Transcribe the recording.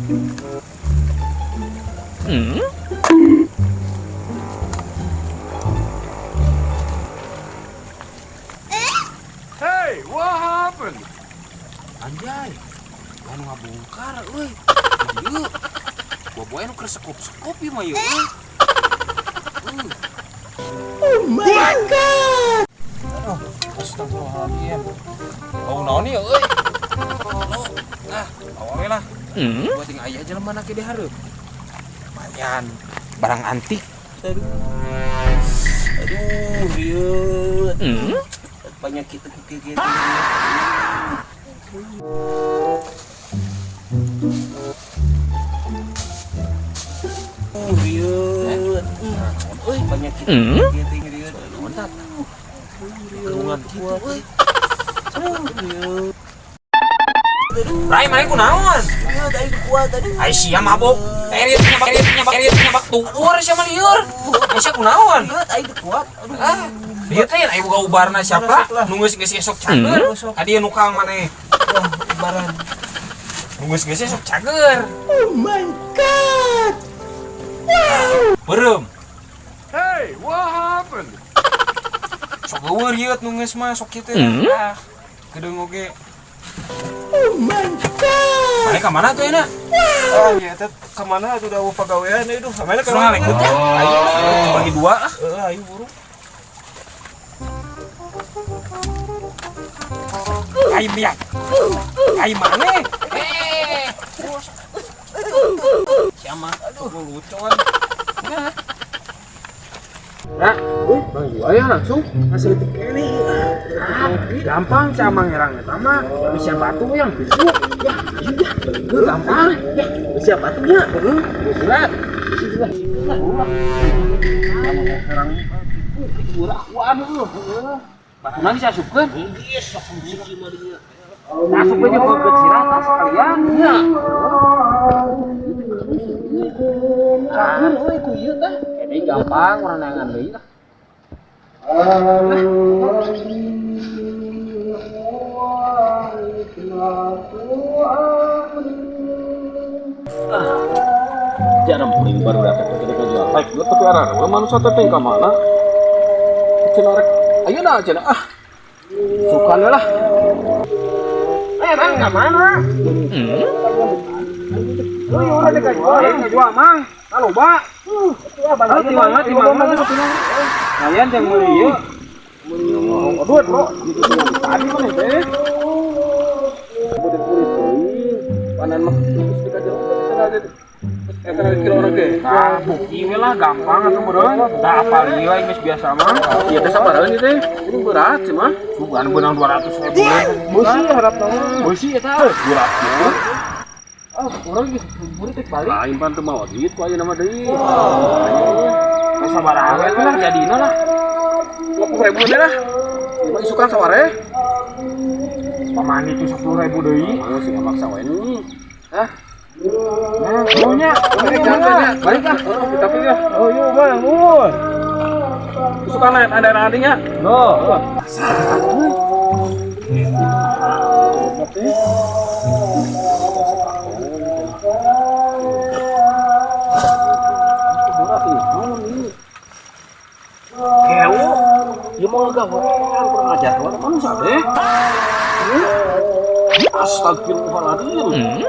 Hey, what happened? Anjay, anu ngabongkar euy. Ieu. Buah-buah nu keur sekup-sekup ieu mah ieu euy. Oh my God. Aduh, astagfirullahaladzim. Bau naon ieu euy? Ah, bawa we lah. Buat ting aya jelema na ke di hareup. Lumayan, barang antik. Aduh. Aduh, ieu. Banyak kita kuki gitu. Rieu. Euy, banyak kita gitu rieu. Mantap. Kerungan gitu euy. Aduh, rieu. Rai mana kunaon? Rieu tadi kuat tadi. Ai sia mabok. Erit nyabak erit nyabak erit nyabak tuur sia mah lieur. Ai sia kunaon? Rieu tadi kuat. Aduh. Ah, lieur teh ai boga ubarna siapa? Nu geus geus esok cager. Adi nu kang maneh. Wah, ubaran. Nu geus geus esok cager. Oh my God. Wow. Beureum. Hey, what happened? Sok geueur ieu nu geus mah sok kitu. Ah, kedeung oge. Oh my God. Maneh ka mana tuh enak? Ah, ya teh kemana tuh udah pagawean aduh. Mana Suruh ngalengkut ya? Ayo, bagi dua ah. Heeh, ayo buru. Ai biak. Ai maneh? Eh. Siapa? Aduh, lucuan. Nah, bang jual ya langsung. Masih detik ini. Gampang sih amang herang eta mah. Bisa batu yang bisu. Ya, iya, gampang. Ya, bisa batunya. Heeh, berat. Herang burak kuan heuh. Batu nang bisa asupkeun. Geus sok musik mah dinya. Asupkeun jeung beukeut sirah tah sekalian. Nya. Cager euy ku ieu tah. Ini gampang urang neangan deui lah. Jarang puling baru datang ke kita jual. Baik, lu tapi arah, lu manusia teh ka mana? Cenah rek, ayeuna cenah ah. Sukana lah. Eh, Bang, ka mana? Euy, urang teh kajual, kajual mah. Kaloba. Aduh, di mana, di mana? Kalian yang meuli ieu. Aduh, bro. Tadi mana teh? Budak-budak teuing. Panan mah terus dikajual cenah teh. Eta kira orang ge. Nah, bukti we lah gampang atuh meureun. Da apal ieu aing geus biasa mah. Ieu teh sabaraha ieu teh? Ini berat sih mah. Sugan beunang 200 ribu. Beusi harapna mah. Beusi eta 200. Ah, urang geus buru teh balik. Lain pan teu mawa duit ku ayeuna mah deui. Nah, sabaraha we lah jadina lah. 20.000 teh lah. Lima isukan saware. Pamani tuh 10.000 deui. Oh, sih maksa wae nih. Hah? Nah, punya. Balik ah. Balik ah. Kita pilih. Oh, yuk, Bang. Mun. Isukan lain ada nantinya. Loh. Kewo, ieu mah gawat kurang ajar ka manusia teh. Astagfirullahaladzim.